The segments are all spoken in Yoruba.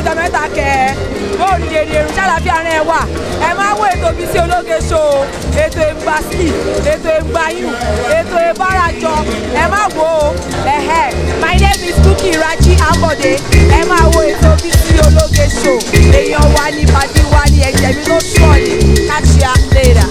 Ọkọjọ mẹ́ta kẹ bóòlù èrè èrò ṣàlàfíà rẹ wà. Ẹ máa wo ètò Bísí Ológe Show, ètò ìgbàsí, ètò ìgbàyùn, ètò ìbárajọ. Ẹ má wo o. Ẹ̀hẹ́. My name is Bukky Raji Ambode. Ẹ máa wo ètò Bísí Ológe Show. Èèyàn wa ní pàdé wa ní ẹ̀jẹ̀ mi tó sọ̀ ní. Catch ya later.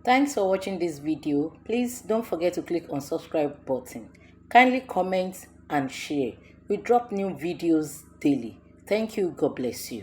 Thanks for watching this video. Please don't forget to click on subscribe button. Kindly comment and share. We drop new videos daily. Thank you. God bless you.